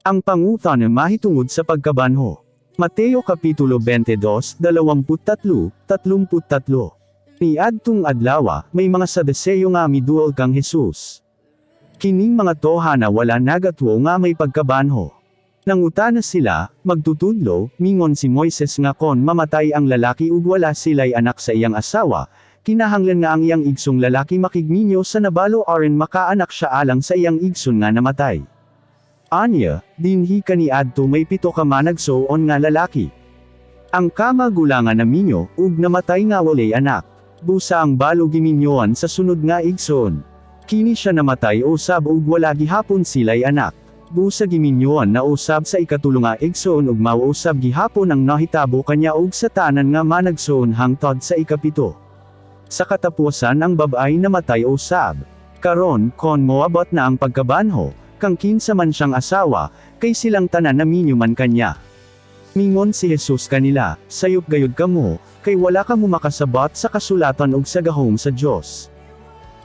Ang pangutana mahitungod sa pagkabanho. Mateo Kapitulo 22, 23, 33. Niadtong adlawa, may mga Saduseyo nga miduol kang Jesus. Kining mga tohana wala nagatuo nga may pagkabanho. Nangutana sila, "Magtutudlo, mingon si Moises nga kon mamatay ang lalaki ug wala sila'y anak sa iyang asawa, kinahanglan nga ang iyang igsong lalaki makigminyo sa nabalo aron makaanak siya alang sa iyang igsoon nga namatay. Anya, dinhi kaniadto may pito ka managsoon nga lalaki. Ang kamagulangan naminyo, ug namatay nga walay anak. Busa ang balo giminyoan sa sunod nga igsoon. Kini siya namatay usab ug wala gihapon sila'y anak. Busa giminyoan na usab sa ikatulo nga igsoon ug mao usab gihapon ang nahitabo kanya ug sa tanan nga managsoon hangtod sa ikapito. Sa katapusan ang babay namatay usab. Karon, kon moabot na ang pagkabanho, kang kinsa man siyang asawa, kay silang tanan naminyo man kanya?" Mingon si Jesus kanila, "Sayop gayud kamo, kay wala kamo makasabot sa kasulatan ug sa gahom sa Dios.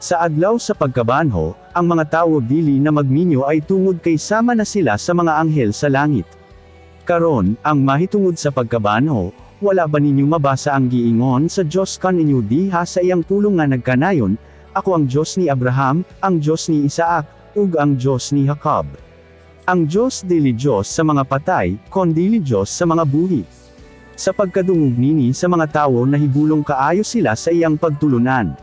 Sa adlaw sa pagkabanho, ang mga tawo dili na magminyo ay tungod kay sama na sila sa mga anghel sa langit. Karon, ang mahitungod sa pagkabanho, wala ba ninyo mabasa ang giingon sa Dios kaninyo diha sa iyang pulong nga nagkanayon, 'Ako ang Dios ni Abraham, ang Dios ni Isaac, ug ang Dios ni Jacob'? Ang Dios dili Dios sa mga patay, kondili Dios sa mga buhi." Sa pagkadungog nini sa mga tawo, nahibulong kaayo sila sa iyang pagtulunan.